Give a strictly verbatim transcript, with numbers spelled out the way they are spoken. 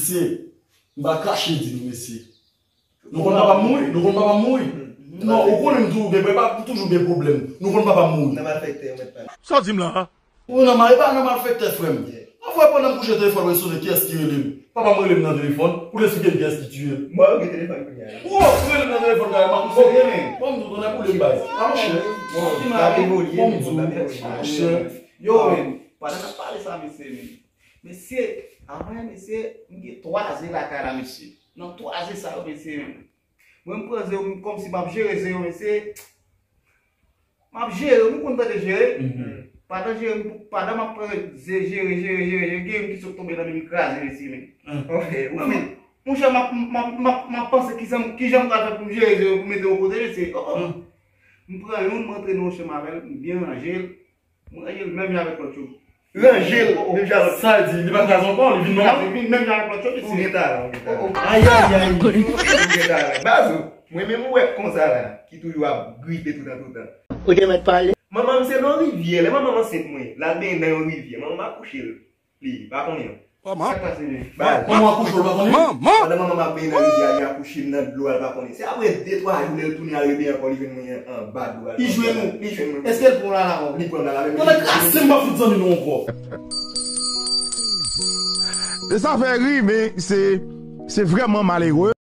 Mesye, m pa kache di nou, mesye. Nou konn papa m mouri, nou konn papa m mouri. Non, ou konnen m toujou gen, m toujou gen pwoblèm. Nou konn papa m mouri. Nan malfektè, ou mèt pale. Sa w di m la a? Ou nan mal, e pa nan malfektè, frè m. Anfwa, pandan m kouche, telefòn mwen sonnen, kiyès ki rele m? Papa m rele m nan telefòn pou l esplike m kiyès ki tiye l. Mwen, ou gen telefòn kounye a. Ou rele m nan telefòn, kare m ap kouche. Bon, men. Bon, m di w, konnen pou l e bay. A, monchè. Bon, m ap evolye, bon, m ap evolye. Monchè. Yo, men, pandan n ap pale sa, mesye, men. Mesye, avan, mesye, m gen twa ze lakay la, mesye. Nan twa ze sa yo, mesye, men. Mwen, m pran ze yo, m kòmsi m ap jere ze yo, mesye. M ap jere, nou konn tande jere? Pandan jere, m, pandan m ap pran ze, jere, jere, jere, jere, gen youn ki sot tonbe nan men m, kraze, mesye, men. Ok, wi, men. Monchè, m ap, m ap, m ap, m ap panse kijan, kijan m pral fè pou m jere ze yo, pou m mete yon kote, mesye. Oh, oh. M pran youn, m antre nan yon chenm avè l, m byen ranje l. M ranje l menm jan avèk lòt yo. Ranje l menm jan avèk lòt yo. Sa di, li pa kraze ankò, li vin nòmal. Li vin menm jan avèk lòt yo, mesye. Ou gen talan, ou gen talan. Ay, ay, ay. Ou gen talan. Baz, mwen menm ou wè konsa la, ki toujou ap gripe toutan, toutan. Ou te mèt pale. Manman m se nan rivyè, lè manman m ansent mwen, l al benyen nan yon rivyè, manman m akouche l. Li pa konnen. Kòman? Sa k pase, men? Baz. Manman akouche w, l pa konnen? Manman! Pandan manman m ap benyen nan rivyè a, li akouche m nan dlo a, l pa konnen. Se apre de, twa jou, lè l tounen al rebenyen ankò, li jwenn mwen anba dlo a. Li jwenn ou? Li jwenn mwen. Èske l pran w lala ankò? Li pran m lala, men. Mwen kraze m pa fout zanmi nou ankò. E sa fè ri, men se, se vrèman malere.